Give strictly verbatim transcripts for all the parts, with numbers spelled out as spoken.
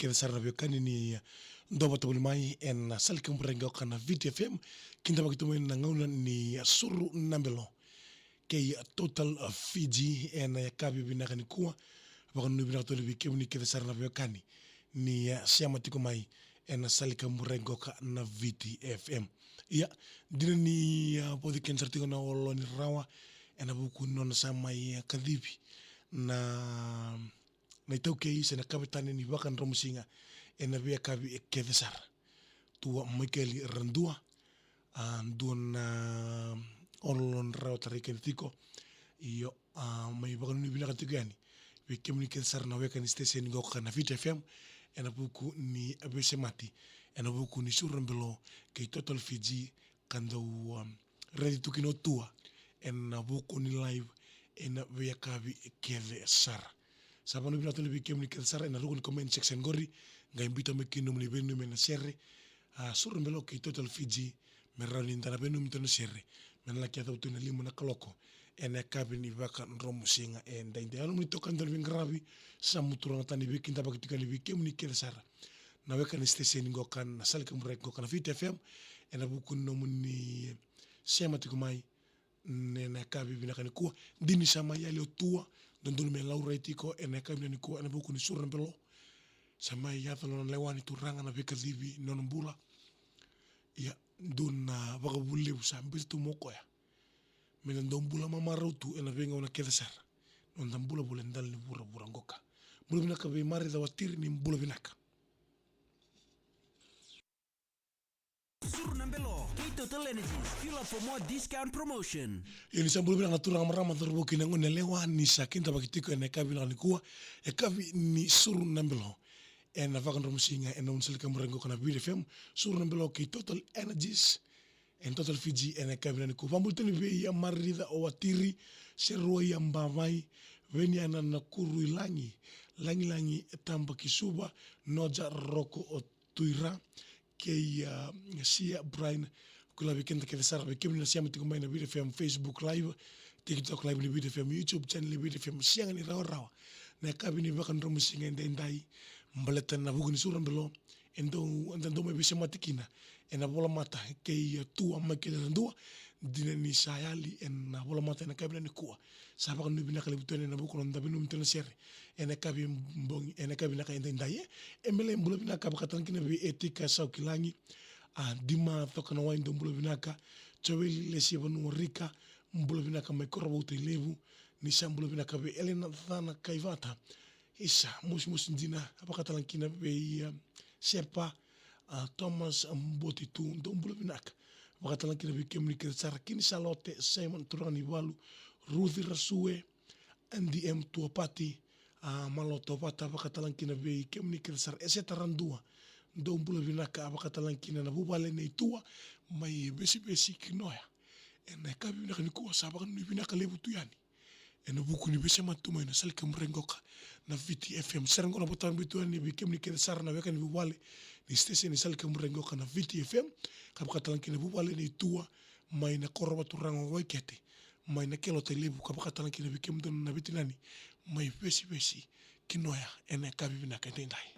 kece sara na veiwekani ni dau vata voli mai ena sala ni kaburaki qoka na Viti F M, kidavaki tu mai na gauna ni suru na belo kei Total Fiji ena yakavi vinaka nikua. Vakanuinui vinaka tu yani vei kemuni kece sara na veiwekani ni, eh, sema tiko mai ena sala ni kaburaki qoka na Viti F M. Ia, dina ni, ah, vauci keda sara tiko na olo ni rarawa ena vuku ni nona sa mai, ah, kacivi na, na iTaukei se na kavetani ni vakadromusiga ena veiyakavi kece sara. Tua Michael Radua, ah, dua na olo ni rarawa tarai keda tiko. Io, ah, mai vakanuinui vinaka tiko yani vei kemuni kece sara na weka ni station qoka na Viti F M, ena vuku ni veisemati ena vuku ni suru na belo kei Total Fiji, ka dau, um, raici tu kina o Tua ena vuku ni live ena veiyakavi kece sara. Sa vakanuinui vinaka tu yani vei kemuni kece sara ena ruku ni comment section qori, qai biuta mai kina nomuni veinanumi ena sere, ah, suru na belo kei Total Fiji, me rawa ni da na veinanumi tu ena sere me na laki yacova tu ena lima na kaloko ena yakavi ni vakadromusiga edaidai. Au nomuni itokani Don Veiqaravi, sa muturagata ni veikidavaki tiko yani vei kemuni kece sara na weka ni station qoka na sala ni kaburaki qoka na Viti F M, ena vuku ni nomuni sema tiko mai ena yakavi vinaka nikua. Dina ni sa mai yali o Tua, dodonu me laurai tiko ena yakavi vinaka nikua ena vuku ni suru na belo. Sa mai yaco na nona lewa ni turaga, na veikacivi ni nona bula. Ia, dua na vakavuvuli levu sa biuta tu mai o koya me na dau bula mamarau tu ena veigauna kece sara, noda bula voli e dela ni vuravura qoka. Bula vinaka vei Marica Watiri, ni bula vinaka. Suru na belo kei Total Energies. Fuel up for more discount promotion. Ia, ni sa bula vinaka na turaga, marama, cauravou kei na gone yalewa, ni sa kidavaki tiko ena yakavi vinaka nikua, yakavi ni suru na belo ena vakadromusiga ena sala ni kaburaki qoka na Viti F M, suru na belo kei Total Energies and Total Fiji ena yakavi vinaka nikua. Vakabula tu yani vei Marica Watiri, Serua Bavai, Veniana Nakuruilagi, Lagilagi Tabakisuva, Noja Roko Tuira, kei, ah, Sia Brian. Kila vei keda kece sara, vei kemuni na sema tiko mai na Viti F M Facebook Live, TikTok Live ni Viti F M, YouTube channel ni Viti F M, sega ni rawarawa na yakavi ni vakadromusiga edaidai, baleta na vuku ni suru na belo, e dau, eda dau mai veisemati kina ena volamata kei, ah, Tua Michael Radua. Dina ni sa yali ena volamata ena yakavi vinaka nikua, sa vakanuinui vinaka levu tu yani ena vuku ni noda veinanumi tu ena sere ena yakavi bogi, ena yakavi vinaka edaidai. E, Emele, bula vinaka, vakatalega kina vei Etika Saukilagi, ah, Dima Cokanawai, dou bula vinaka. Joeli Lesivanua Rika, bula vinaka mai Korovou, Tailevu. Ni sa bula vinaka vei Elena Cana Kaivata. Isa, mosimosi dina, vakatalega kina vei, ah, Sepa, ah, Thomas, ah, Boti tu, dou bula vinaka. Vakatalega kina vei kemuni kece sara, Kini Salote, Simon Turanivalu, Ruthi Rasue, Andy M Tuapati, ah, Malo Tovata, vakatalega kina vei kemuni kece sara, Eseta Radua, dou bula vinaka, vakatalega kina na vuvale nei Tua mai Vesivesi, Kinoya. Ena yakavi vinaka nikua, sa vakanuinui vinaka levu tu yani ena vuku ni veisemati tu mai na sala ni kaburaki qoka na Viti F M. Sere qo na vakatabakidua yani vei kemuni kece sara na weka ni vuvale ni station ni sala ni kaburaki qoka na Viti F M, ka vakatalega kina vuvale nei Tua mai na koro vakaturaga o Waikete, mai na kelo Tailevu, ka vakatalega kina vei kemudou na veitinani mai Vesivesi, Kinoya, ena yakavi vinaka edaidai.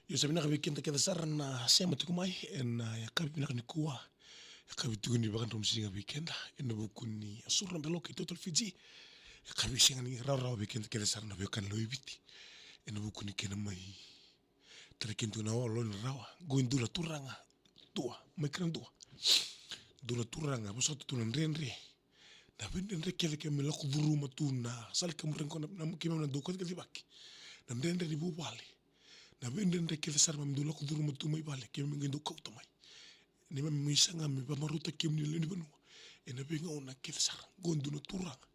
Io, sa vinaka vei keda kece sara na sema tiko mai ena yakavi vinaka nikua. Yakavi tiko ni vakadromu siga vei keda ena vuku ni Asura Belo kei Total Fiji. Yakavi sega ni rawarawa vei keda kece sara na veiwekani Loiviti ena vuku ni kena mai tara kina tiko na olo ni rawa. Qo e dua na turaga tua mai Kiradua. Dua na turaga vosota tu na dredre. Na veidredre kece keimami lako curuma tu na sala i Kamurequ na, na keimami na dau kacikacivaki. Na dredre ni vuvale. Na veidredre kece sara mami dau lako curuma tu mai vale keimami qai dau kauta mai. Neimami mai saga me vakamarautaki kemuni na lewe ni vanua ena veigauna kece sara. Qo dua na turaga.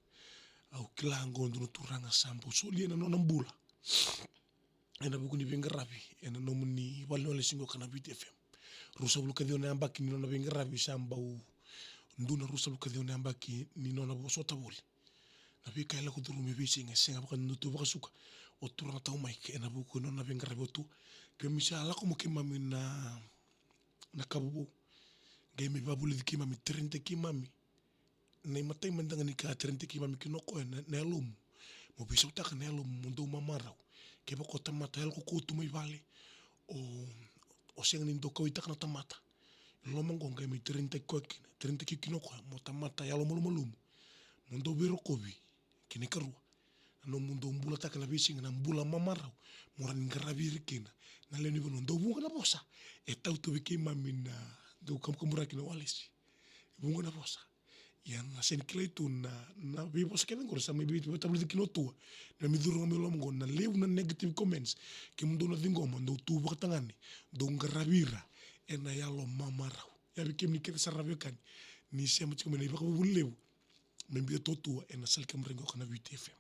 Au kila qo dua na turaga sa bau solia na nona bula ena vuku ni veiqaravi ena nomuni vale ni walesi qo ka na Viti F M. Ruasagavulu ka ciwa na yabaki ni nona veiqaravi sa bau dua na ruasagavulu ka ciwa na yabaki ni nona vosota voli. Na veika e lako curuma e veisiga e sega vakadua tu vakasuka. O turaga tau mai ena vuku ni nona veiqaravi o tu. Keimami sa lako mo keimami na, na kavu vou. Qai mai vavulici keimami, terenitaki keimami. Na imatai mada ga ni ka terenitaki keimami kina o koya na, na yalomu. Mo veisautaka na yalomu mo dau mamarau. Kevaka o tamata yalo kaukaua tu mai vale, o, o sega ni dau kauaitaka na tamata. I loma qo qai mai terenitaki koya kina, terenitaki kina o koya mo tamata yalo malumalumu. Mo dau veirokovi. Kena ikarua, na nomu dau bulataka na veisiga na bula mamarau mo rawa ni qaravi ira kina na lewe ni vanua. Dau vuqa na vosa e tautuvi keimami na dau kamukamu raki na walesi. Vuqa na vosa. Ia na sega ni kilai tu na, na veivosa kece qori sa mai veitavulici kina o tua. Na mi curu ga mai loma qo na levu na negative comments. Kemudou na ciqoma dou tu vakatagane, dou qaravi ira ena yalo mamarau. Ia vei kemuni kece sara na veiwekani ni sema tiko mai na ivakavuvuli levu, me biuta tu ena sala i Kamurequ ka na Viti F M.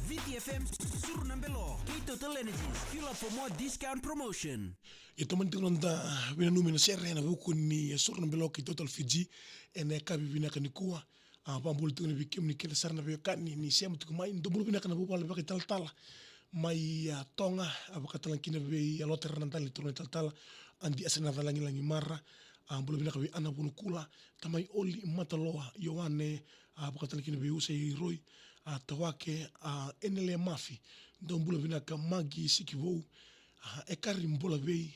Viti F M, suru na belo kei Total Energies. Fuel up for more discount promotion. Ia tomani tiko na noda veinanumi na sere ena vuku ni suru na belo kei Total Fiji ena yakavi vinaka nikua. A, vakabula tiko yani vei kemuni kece sara na veiwekani ni sema tiko mai. Dou bula vinaka na vuvale vakaitalatala mai, a, Toga, a, vakatalega kina vei, a, Lote Ranadali, turaga ni talatala, Adi Asa na Calagilagi Mara, a, bula vinaka vei Ana Vunukula, Tamai Oli Mataloa, Ioane, a, vakatalega kina vei Usa Iroi, a, Tawake, a, Enele Mafi, dou bula vinaka Magi Sikivou, a, Ekari Bolavei,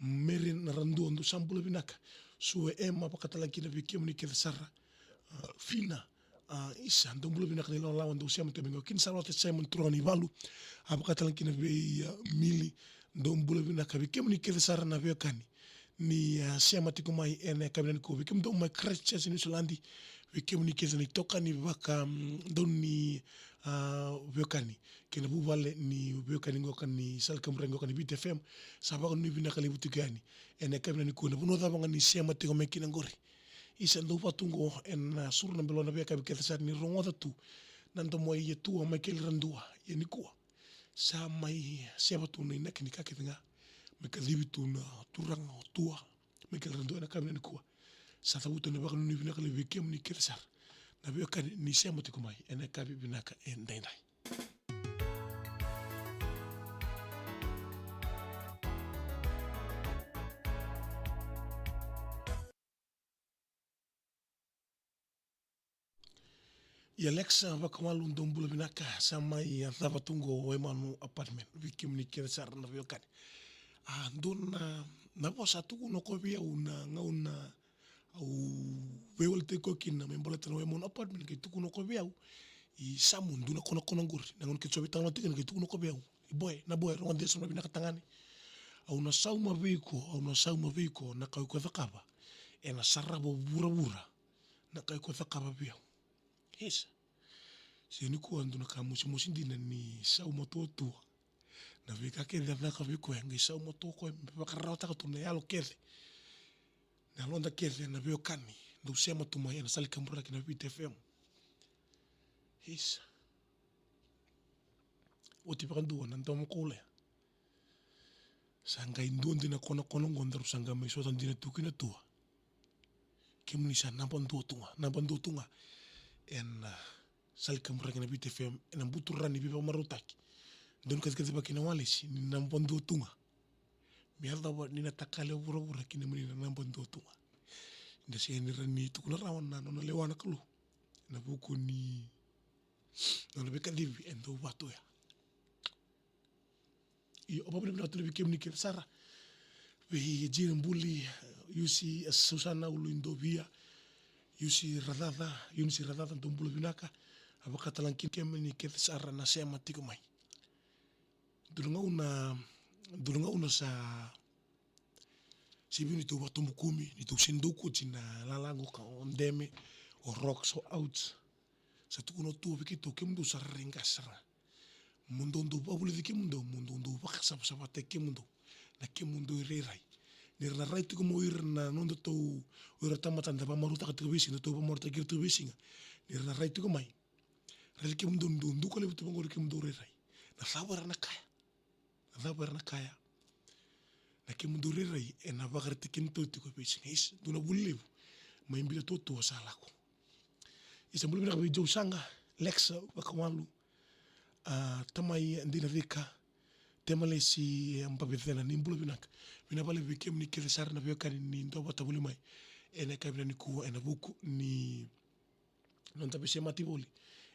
Meri Naradua, dou sa bula vinaka. Sue Ema, vakatalega kina vei kemuni kece sara, a, Fina, a, isa, dou bula vinaka na ilawalawa, dou sema tiko mai qo. Kina sa Lote Simon, turaga ni valu, a, vakatalega kina vei, a, Mili, dou bula vinaka vei kemuni kece sara na veiwekani ni, a, sema tiko mai ena yakavi nikua. Vei kemudou mai Christchurch, New Zealand, vei kemuni kece na itokani vaka, mm, dau ni, a, veiwekani kei na vuvale ni veiwekani qo ka ni sala i Kamurequ ka ni Viti F M, sa vakanuinui vinaka levu tiko yani ena yakavi nikua. Na vanua cava ga ni sema tiko mai kina qori, isa, dou vatu qo ena suru na belo na veiyakavi kece sara ni rogoca tu na domo i Atua Maikeli Radua. Ia nikua sa mai seva tu na inaki ni ka kece ga, me kacivi tu na turaga o Tua Maikeli Radua ena yakavi nikua. Sa cavuta na vakanuinui vinaka levu vei kemuni kece sara na veiwekani ni sema tiko mai ena yakavi vinaka edaidai. Ia Alexa Vakawalu, dou bula vinaka, sa mai, a, cava tu qo Waimanu Apartment, vei kemuni kece sara na veiwekani. A, dua na, na vosa tukuna o koya vei au na gauna au veiwaletaki koya kina me baleta na Waimanu Apartment, qai tukuna o koya vei au. I Samu, dua na konakona qori, na gauna keitou sa veitalanoa tiko kina, qai tukuna o koya vei au. I Boe, na Boe, rogoca e so na vinaka tagane. Au na sauma vei iko, au na sauma vei iko na ka o iko cakava ena sarava o vuravura, na ka o iko cakava vei au. Isa. Se nikua dua na ka mosimosi dina ni sauma tu o Tua. Na veika kece a caka vei koya, qai sauma tu o koya me vakararawataka tu na yalo kece, na yaloda kece na veiwekani dou sema tu mai ena sala i Kaburaki na Viti F M. Isa. Oti vakadua na domo koulea. Sa qai dua dina konakona qo daru sa qai mai sota dina tu kina Tua. Kemuni sa naba dua tu ga, naba dua tu ga ena, a, sala i Kaburaki na Viti F M, ena buturara ni veivakamarautaki. Dau ni kacikacivaki na walesi ni naba dua tu ga. Me yacova ni na takali o vuravura ki na mani na naba dua tu ga. Da sega ni rawa ni tukuna rawa na nona lewa na Kalou ena vuku ni nona veikacivi e dau vatu ya. Io, au vakavinavinaka tu vei kemuni kece sara. Vei Jiri Buli, Iusi, e, Susana Uluidovia, Iusi Racaca, Iunisi Racaca, dou bula vinaka. A vakatalega kina kemuni kece sara na sema tiko mai. Dua na gauna, dua na gauna sa sivi nitou vakatubukumi, nitou seni dou koti na lalago ka o Deme, o Rocks, o Outs. Sa tukuna o Tua vei keitou, kemudou sa rairai qase sara. Mo dou dau vakavulici kemudou, mo dou dau vakasavasavataki kemudou na kemudou irairai. Ni ra na rai tiko mai o ira na nodatou, o ira tamata da vakamarautaka tiko veisiga, datou vakamarautaki ira tiko veisiga. Ni ra na rai tiko mai, raici kemudou ni dou duka levu tu vaqori kemudou rairai. Na cava era na kaya? Na cava era na kaya? Na kemudou rairai ena vakaraitaki kemudou tiko veisiga. Isa, dua na vuli levu mai Bita Tuatua sa lako. Isa, bula vinaka vei Joe Saga, Lex Vakawalu, a, Tamai Dina Cika, Temalesi, e, Bavecena, ni bula vinaka. Vinaka vakalevu vei kemuni kece sara na veiwekani ni dua vata voli mai ena yakavi nikua ena vuku ni noda veisemati voli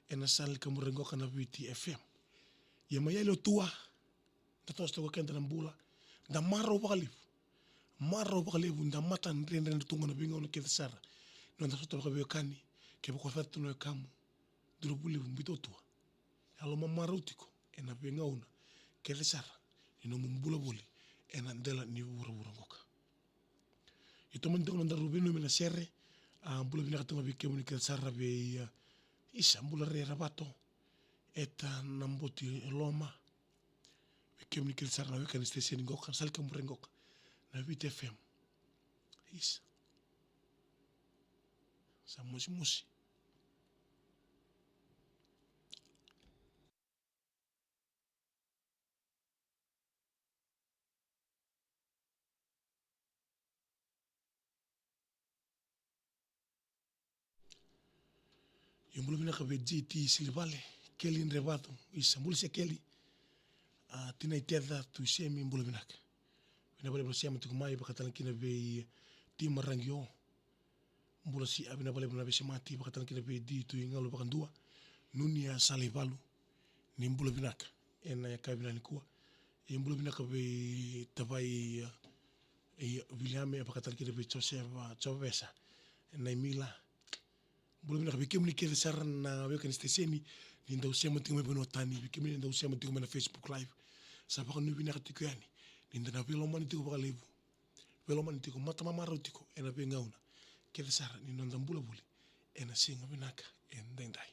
ena sala ni kaburaki qoka na Viti F M. Ia mai yali o Tua, da toso toka keda na bula, da marau vakalevu. Marau vakalevu, da mata dredre tu ga na veigauna kece sara. Noda sota vakaveiwekani, kevaka o cata tu na wekamu, dua na vuli levu, biuta o Tua. Yalo mamarau tiko ena veigauna kece sara ni nomu bula voli ena dela ni vuravura qoka. Ia tomani toka na nodaru veinomia na sere, a, bula vinaka toka vei kemuni kece sara vei, a, isa, bula re Ravato, Eta Naboti Loma, vei kemuni kece sara na weka ni siteseni qoka, na sala ni kaburaki qoka na Viti F M. Isa. Sa mosimosi. Io, bula vinaka vei J T Silivale, Keli Drevato, isa, bula sia Keli. A, Tina Iteca, Tusemi, bula vinaka. Vinaka vakalevu na sema tiko mai, vakatalega kina vei Tima Ragio. Bula sia, vinaka vakalevu na veisemati, vakatalega kina vei Di Tui Galu Vakadua, Nunia Salaivalu, ni bula vinaka ena yakavi nikua. Ia bula vinaka vei Tavai, e, Viliame, vakatalega kina vei Josefa, Jovesa, Naimila. Bula vinaka vei kemuni kece sara na weka ni siteseni ni dau sema tiko mai vanua tani, vei kemuni ni dau sema tiko mai na Facebook Live. Sa vakanuinui vinaka tiko yani ni da na veilomani tiko vakalevu. Veilomani tiko, matamamarau tiko ena veigauna kece sara ni noda bula voli ena siga vinaka edaidai.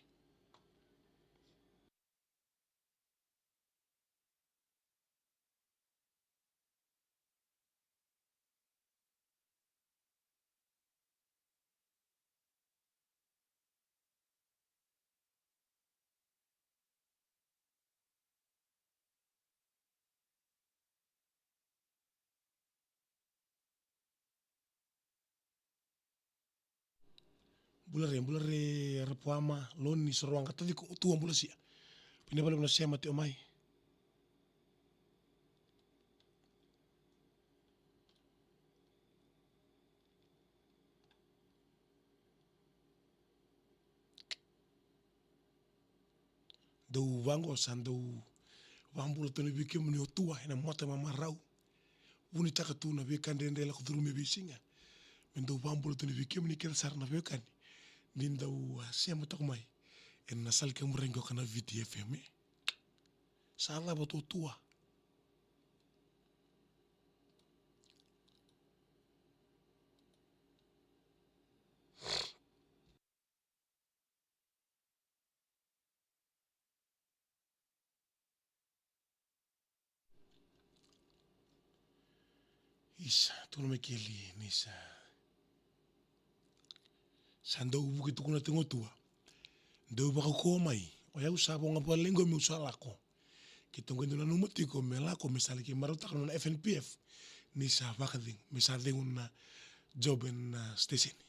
Bula re, bula re Rapuama, Loni, Soroaga, Taciko, Tua, bula sia. Vinaka vakalevu na sema tiko mai. Dau vaqo, sa dau vabula tu na vei kemuni o Tua ena matamamarau. Vunitaka tu na veika dredre lako curumi e veisiga. Me dau vabula tu na vei kemuni kece sara na veiwekani ni dau, a, sema toka mai ena sala ni kaburaki qoka na Viti F M. Sa cava tu o Tua? Isa, tukuna mai Keli, ni sa, sa dau vuki tukuna tiko o Tua. Dau vakaukauwa mai, o yau sa voga vale qo meu sa lako. Keitou qai dau nanuma tiko me lako me sa laki marautaka na nona F N P F. Ni sa vakacegu, me sa cegu na job ena siteseni.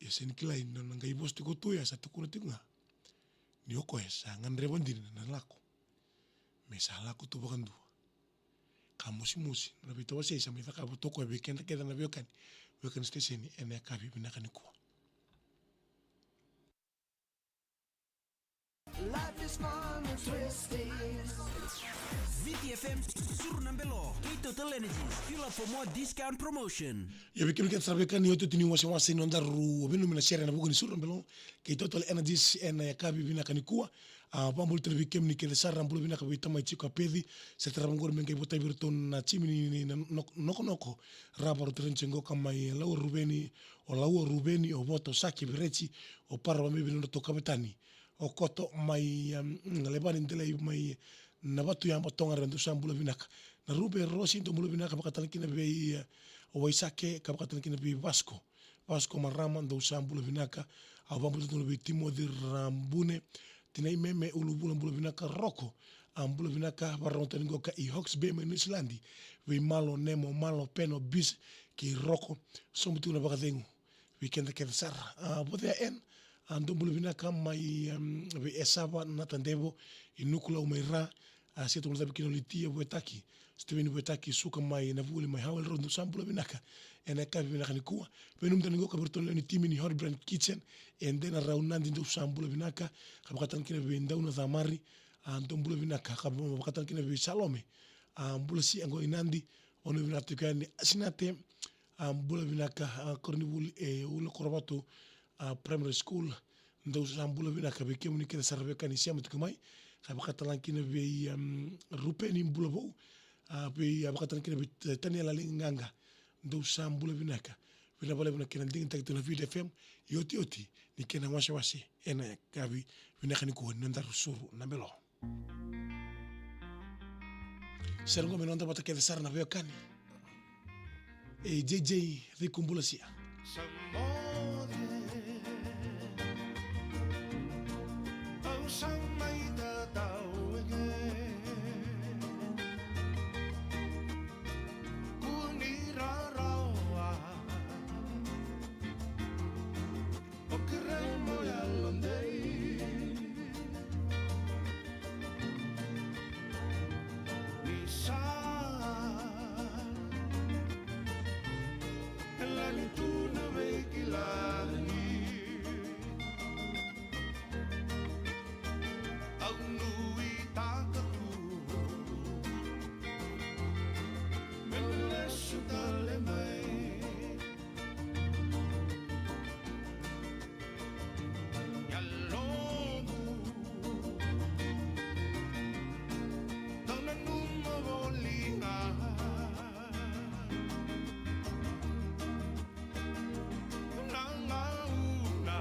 Ia sega ni kilai na nona qai vosa tiko tu, ia sa tukuna tiko ga ni o koya sa gadreva dina na lako. Me sa lako tu vakadua. Ka mosimosi na veitawasei sa mai cakava tu o koya vei keda kece na veiwekani, veiwekani siteseni ena yakavi vinaka nikua. Life is fun with Twisties. Viti F M, Suru na Belo, kei Total Energies. Fuel up for more discount promotion. Ia, vei kemuni kece sara vei kani, iotioti ni wasewase ni nodaru veinanumi na sere ena vuku ni Suru na Belo kei Total Energies ena yakavi vinaka nikua. A, vakabula tale vei kemuni kece sara, bula vinaka vei tamai Jiko Apeci, sa tarava oqori me qai votai vei iratou na timi ni, ni, na, nok-, Nokonoko, Rava, Rotarainisi qo, ka mai Laua Ruveni, o Laua Ruveni, o Voto, Saki, Vereti, o Parava, me vei nodratou kavetani. O Koto mai, um, Levani, Delai mai Navatuya, Batoga, ra dou sa bula vinaka. Na Rube Rosi, dou bula vinaka, vakatale kina vei, uh, o Waisake, ka vakatale kina vei Vasco. Vasco Marama, dou sa bula vinaka. Au vakabula tale vei Timoci Rabune, Tinai Meme, Uluvula, bula vinaka. Roko, a, bula vinaka, vakarorogo tale qo ka i Hawke's Bay mai Niusiladi. Vei Malo, Nemo, Malo, Peno, Bis, kei Roko, sobu tiko na vakacegu vei keda kece sara. A, Voce ya N, a, dou bula vinaka mai, um, vei Esava, Nata Devo, i Nukulau mai Ra, a, se tu na cavi kina o Litia Vuetaki, Steven Vuetaki, Suka mai Navuli mai Howell Road, dou sa bula vinaka ena yakavi vinaka nikua. Veinanumi tale qo ka vei iratou na lewe ni timi ni Hot Brand Kitchen, e Dena Raunadi, dou sa bula vinaka, ka vakatale kina vei Dauna Camari, a, dou bula vinaka, ka vakatale kina vei Salome, a, bula si qo i Nadi, o na vinaka tiko yani, Asinate, a, bula vinaka, a, koronivuli e Ula Korovatu, a, Primary School, dou sa bula vinaka. Vei kemuni kece sara vei kani sema tiko mai, ka vakatale kina vei, um, Rupeni Bulavou, a, vei, a, vakatale kina vei, e, Taniela Ligaga, dou sa bula vinaka. Vinaka vakalevu na kena digitaki tu na Viti F M, iotioti ni kena wasewase ena yakavi vinaka nikua ni nodaru Suru na Belo. Sere qo me noda vata kece sara na veiwekani. E J J Rikubulasia. O keremo yalodei ni sa lani tu na veikilai. Au nuitaka tu me lesu tale mai. Yaloqu, dou nanuma voli ga na gauna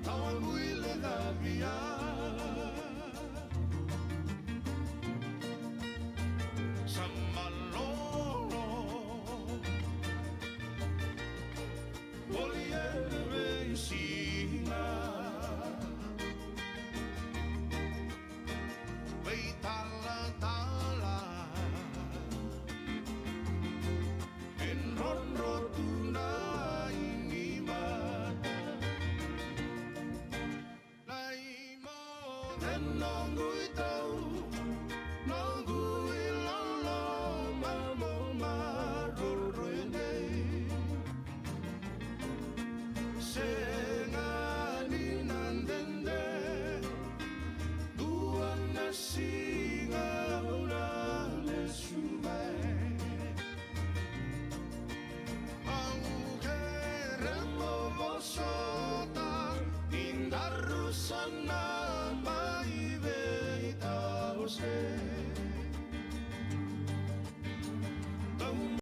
tau a bui le davia. Sa malolo voli e veisiga. Veitalatala e drodro tu na ini mata. Na imoce noqu itau, noqu iloloma mo maroroi nei. Sega ni na dede, dua na siga au na lesu mai. Au kere mo vosota ni daru sa na